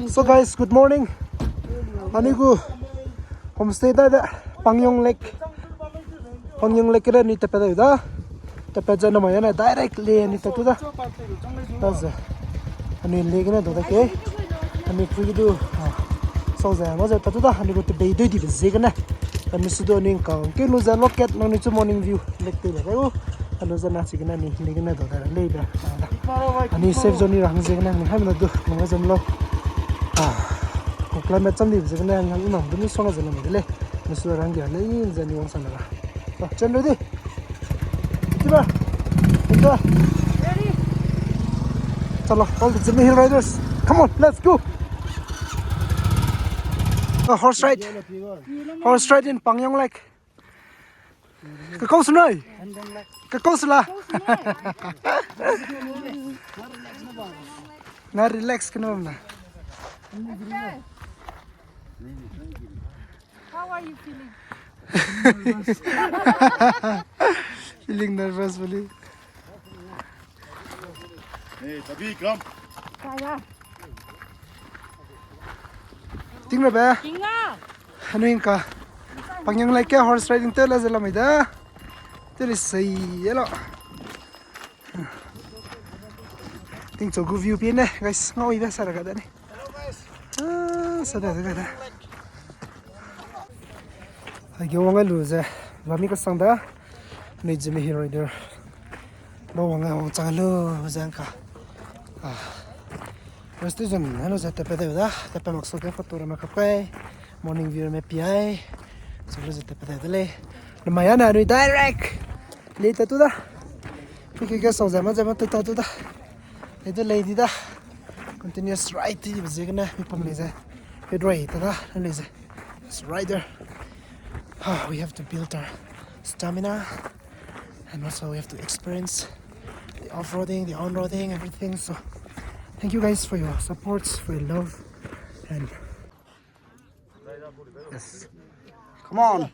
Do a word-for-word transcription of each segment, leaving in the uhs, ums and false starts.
So guys, good morning. Anui gu homestay da de Pangyong Lake. Pangyong Lake kere ni tepe da da. Tepe jana mai ne direct le ni tetu da. Da ze. Anui le gene do da ke. Anui kui du. Ah. So ze, ngo ze tetu da. Anui gu tebei dui di be ze gene. Anui su du anui ngka. Ke lu ze loket nang ni chu morning view. Lake te le. Anu zena chigene ni ligene do da lei da. Ani safe zone ni rang ziegene ni haimena du nang zam lo. Ah, ko climate cham di ziegene nang inam du ni song zena mi de lei. Ni su rang dia lei ni zeni wang sana ra. So, Chen ready? Tiba. Tiba. Ready? Chalo, all the Zeme Hill Riders. Come on, let's go. A horse ride. Horse ride in Pangyong Lake. Ka kau sunai. Ka kau sula. Na relax kena na. How are you feeling? Feeling nervous, really. Hey, Tabi, come. Kaya. Ting ra be. Ting a. Hanu ingka. Pangyong Lake ke horse riding te la zela mai da. Te le sei elo. Ting cho gu view pi ne, guys, ngau ibe sa ra ga da ni. Ah, sa da ga da. Ai ge wang lu ze, ba mi ka sang da. Ni Zeme Hill Rider. Ba wang wang chang lu ze ngka. Ah. Rest zone, hanu ze tepe de da, tepe mak so ke photo ra ma kap kai. Morning view me pi ai. So lu ze tepe de le. Na maya na anui direct. Lei ta tu da. Ke ke ke sau zema zema tu ta tu da. Lei tu lei di da. Continuous ride ti be ziegene mi pam lei ze. Head ride ta da lei ze. As a rider, ah, we have to build our stamina, and also we have to experience the off-roading, the on-roading, everything. So, thank you guys for your support, for your love, and yes, come on.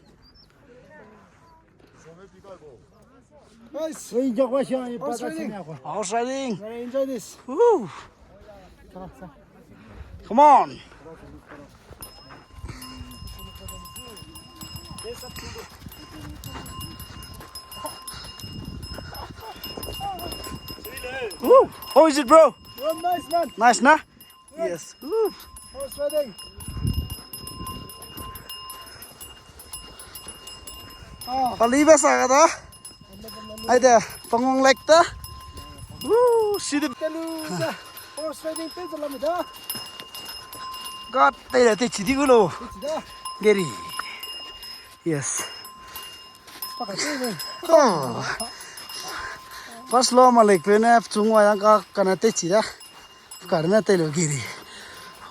Nice. Horse riding. Horse riding. Very enjoy this. Woo. Come on. Woo. How is it, bro? Oh, nice, man. Nice, na? Yes. Woo. Horse riding. Ah. Pali ba sa ga da. Ai de, Pangyong Lake ta. Woo, see the Kalu sa. Horse riding te jalam da. God, te le te chi di gu lo. Te chi da. Geri. Yes. Paka te ne. Oh. Pas lo ma lek pe ne chung wa yang ka kana te chi da. Karne te lo giri.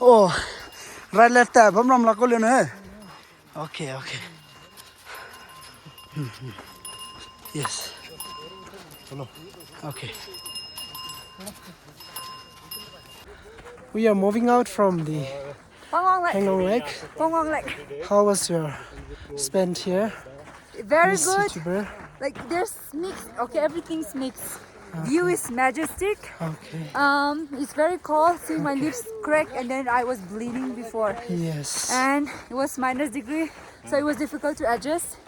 Oh, right left ta bam ram la ko le ne. Okay, okay. Hmm, hmm. Yes. Hello. Okay. We are moving out from the Pangyong Lake. Pangyong Lake. Pangyong Lake. How was your spend here? Very Miss good. YouTuber. Like, there's mix. Okay, everything's mixed. View Okay. is majestic. Okay. Um, it's very cold. See my Okay. lips crack, and then I was bleeding before. Yes. And it was minus degree, so it was difficult to adjust.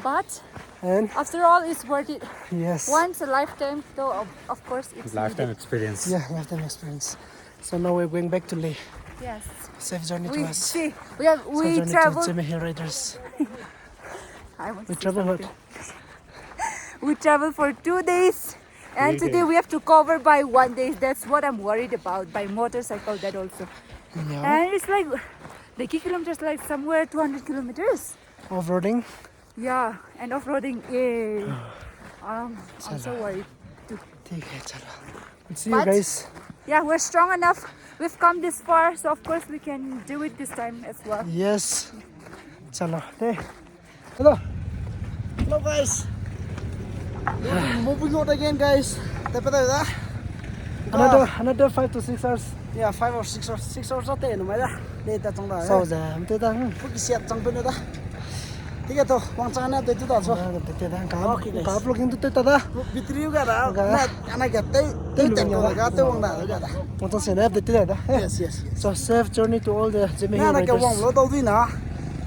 But And after all, it's worth it. Yes. Once a lifetime, though, of, of course, it's Lifetime needed. experience. Yeah, lifetime experience. So now we're going back to Leh. Yes. Safe journey We to us. see. We have Safe we journey travel. to Zeme Hill Riders. I want We to say travel what? something. We travel for two days, and Three today days. we have to cover by one day. That's what I'm worried about, by motorcycle, that also. Yeah. And it's like, the kilometers, like, somewhere two hundred kilometers. Off-roading? Yeah, and off-roading, yeah. Um, I'm so Chala. worried too. ठीक है, चलो. We'll see you But guys. yeah, we're strong enough. We've come this far, so of course we can do it this time as well. Yes. चलो, ते। Hello. Hello, guys. Moving out again, guys. Te pe da. Another, another five to six hours. Yeah, five or six hours. Six hours ate no mai da. Lei ta chang da. Sau ze, am te da. Pu ki siat chang pe no da. Tiga to, wang chang na te tu da so. Na te te da ka. Okay, guys. Ka vlogging tu te ta da. Battery ga da. Ga. Na, ana ga te. Te lu nya da. Te wang da, da, da. Wang tang se na update te da. Yes, yes, yes. So safe journey to all the Zeme Hill riders. Na na ke wang lo dau di na.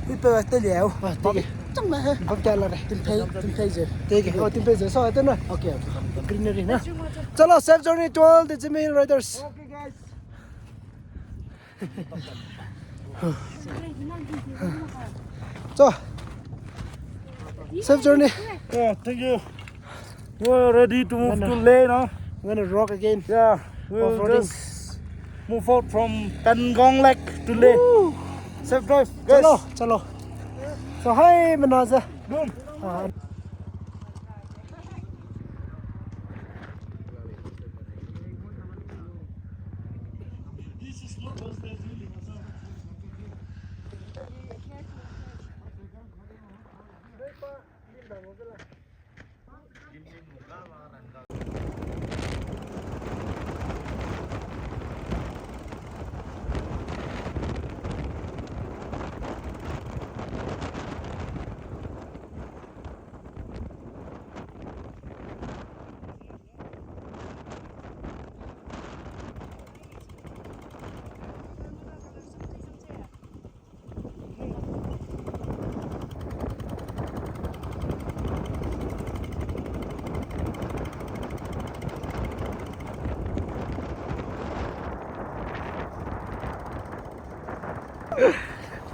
Ui pe te liau. Ah, te ge. Chang na he. Bam ta la re. Tim pei, tim pei ze. Te ge. Oh, tim pei ze. So, te na. Okay, okay. Greenery na. Chalo, safe journey to all the Zeme Hill riders. Okay, guys. So, safe journey. Yeah, thank you. We're ready to move to Leh now. I'm gonna rock again. Yeah, we'll just move out from Pangong Lake to Leh. Woo! Safe drive, guys. Chalo, chalo. So, hi, Manaza. Boom. Ah.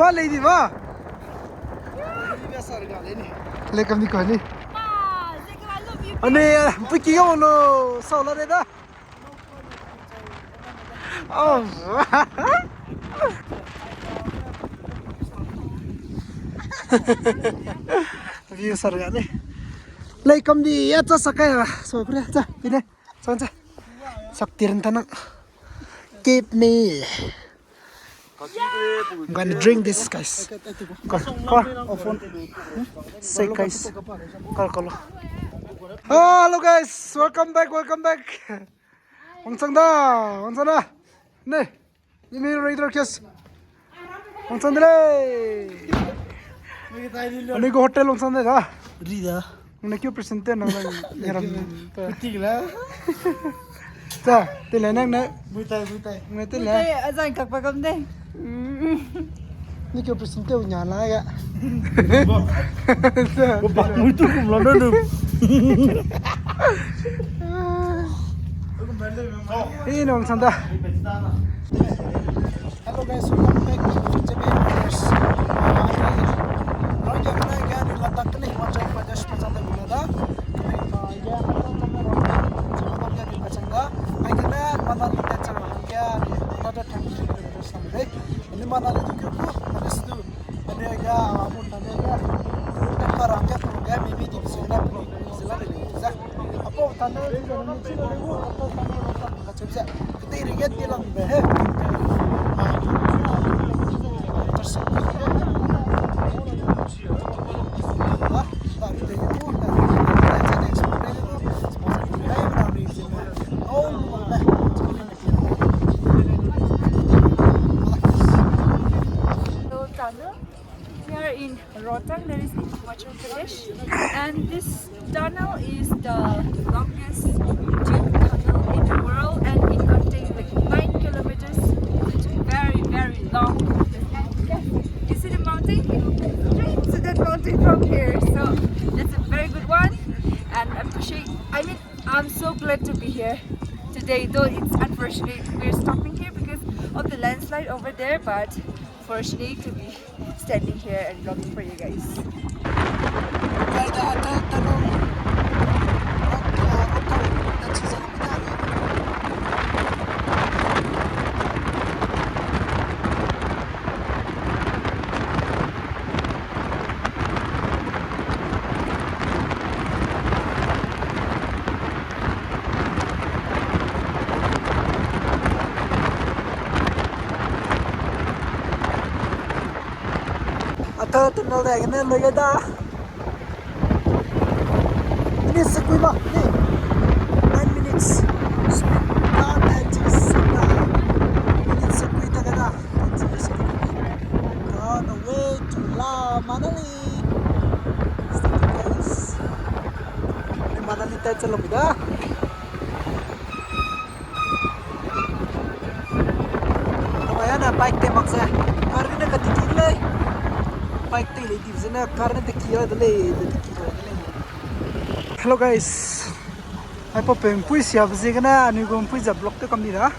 Ba lei di ba. Lei kam di ko ni. Ane, piki ga lo, sau la de da. Oh. View sar ga ni. Lei kam di ya cha sakai ba. So pre cha, pine. Chang cha. Sak tiran ta nang. Keep me. I'm gonna drink this, guys. Ko, ko. Say, guys. Ko, ko lo. Ah, hello, guys. Welcome back, welcome back. Wangchang da, wangchang da. Ne, ni mi raider kes. Wangchang de lei. Ani ko hotel wangchang de da. Ri da. Nang ne keu present te nang nang yaram te. Kutik la. Ta, te le nang ne. Muitai, muitai. Nang te le. Muitai, azan kak pa kam de. Ni keu present te nya la ga. Ko bak mui tu kum la na du. Hei, nang wangchang da. Hello guys, welcome back to Zeme Hill Riders. Rang ya kena ya ni Ladakh kena Himachal Pradesh pa chang da guna da. Kena ya kena kena rang ya, Zeme Hill ya ni pa chang da. Ai kena Manali ta chang rang ya ni another twenty kilometers sam de. Ni Manali tu keu ku, Manali tu. Ane ya, amu tane ya. Tane karang ya, tane ya, mimi di sing na puni, sing na puni, za. Apo tane ya, mimi di sing na puni, apo tane ya, tane ya, tane ya. Kete ri ya, tilang be he. Terus. Ah, tari te ya, tari te ya, tari te ya. Oh, Hello, Tanu. We are in Rohtang, that is in Himachal Pradesh, and this tunnel is the longest tube tunnel in the world, and it contains like nine kilometers. It's very, very long. You see the mountain? Straight to that mountain from here. So that's a very good one, and I'm pushing. I mean, I'm so glad to be here today, though it's unfortunate we're stopping here because of the landslide over there, but fortunate to be standing here and vlogging for you guys. Ata tunnel de gene loi gai da. Minute sekui ba, ni. Nine minutes. Speed ba, ten minutes. Minute sekui ta gai da. On the way to La Manali. Stay tuned, guys. Ni Manali ta chalo da. Bike te mak ze. Car ne ka tiki lei. Bike te lei di ze ne car ne tiki la de lei, de tiki la de lei. Hello guys. Ai pa pe mpui sia be ziegene anui gu mpui ze block te kam di da.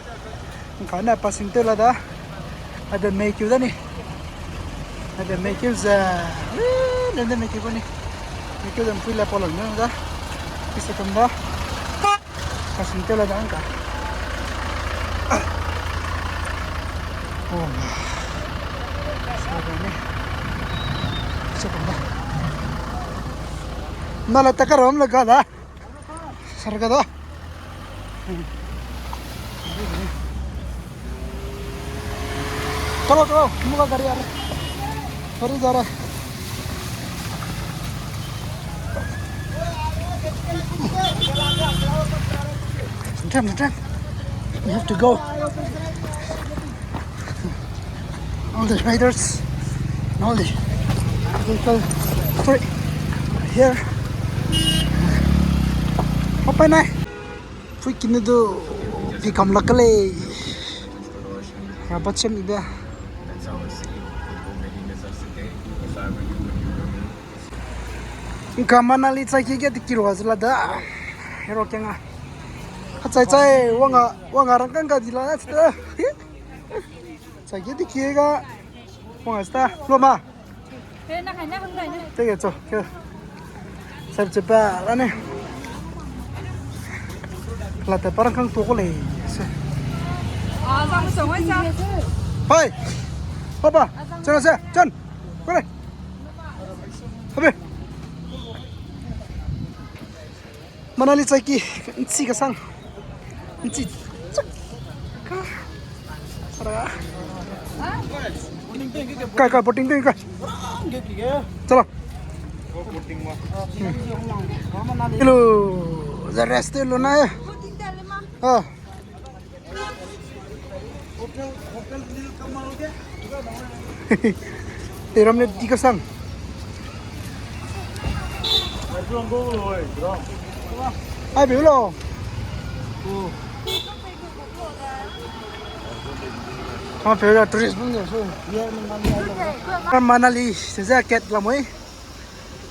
Ngka ne passing te la da. Ai be mei kiu da ni. Ai be mei kiu ze. Wee, ne ne mei kiu ni. Mei kiu ze mpui le pa la ne da. Pi se kam da. Passing te la da ngka. Oh. Sa da ni. Pi se kam da. Na la ta ka ram la ga da. Sarga da. Chalo, chalo, muga गाड़ी आ रहा है। गाड़ी जा रहा है। Time, time. We have to go. All the riders, all the people free here. Open eye. Fui kinu du pi kam lak lei. Rabat chem ibe. Ngka Manali chai ki ge tiki rua zela da. Hero kenga. Hachai chai wanga wanga rang kang ga di la na chita. Chai ki di ki ga. Pung sta. Lo ma. Te ge cho. Ke. Sab che pa la ne. La te parang kang to ko lei. Se. Hoi. Papa. Chana se. Chan. Ko lei. Abi. Manali chai ki, nchi kasang. Nchi chak. Ka. Sara. Kai, kai, boating ting kai. Chalo. Hello, the rest hello na. Ah. Te ram ne di kasang. Ai, be lo. Ah, pe la tourist bun de so. Manali, se ze kat la moi.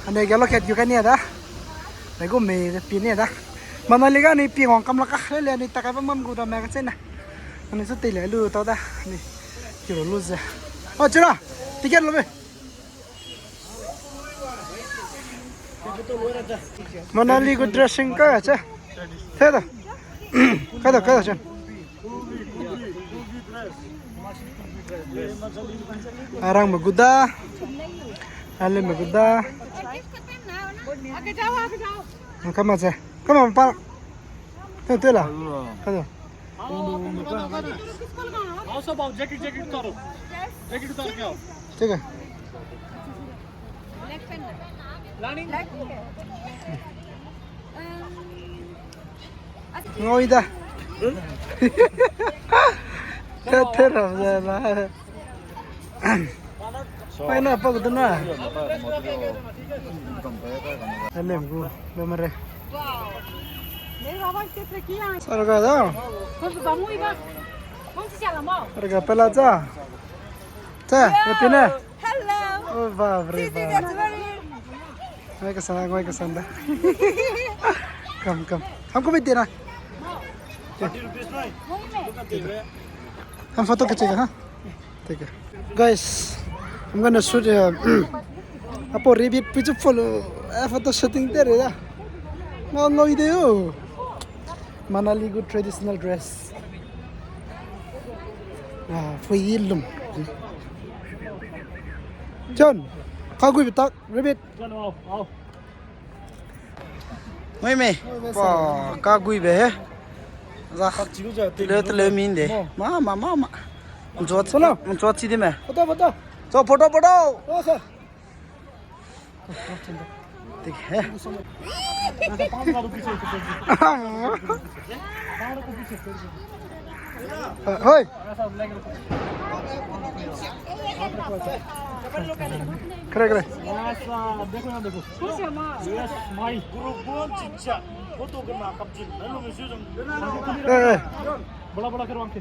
Ane ga lo kat yu ka ne da. Lego me de pi ne da. Manali ga ni pi ngong kam la ka le le ni ta ka bam bam gu da me ka chena. Ani su te le lu tau da. Ni. Kiro lu ze. Oh, chira. Ticket lo be. Manali gu dressing ka che. Te da. Ka da, ka da che. Arang me gu da. Ale me gu da. Ka ma che. Ka ma pa. Te, te la. Ka da. आओ सब आओ, jacket jacket उतारो, जैकेट उतार के आओ। ठीक है। Ngoi da. Te te ram da la. Mai na pa gu na. Alem gu, be mare. Sarga da. Sarga pela cha. Te, happy ne? Hello. Oh, ba, bre, ba. Ngoi ka san, ngoi ka san da. Kam, kam. Hamko bit dena. Ham photo khechega, ha? Take care. Guys, I'm gonna shoot, uh, apo rabbit puichu follow. Eh, photo shooting te re da. Ngau ngau ide o. Manali gu traditional dress. Ah, pui lum. John, ka gui betak, rabbit. John, wow, wow. Mai me. Pa, ka gui be he. Za. Tele, tele min de. Ma, ma, ma, ma. Nchuat, nchuat chi de me. Photo, photo. So, photo, photo. Oh, sir. Tik he. Hoi. Kare, kare. Eh, eh.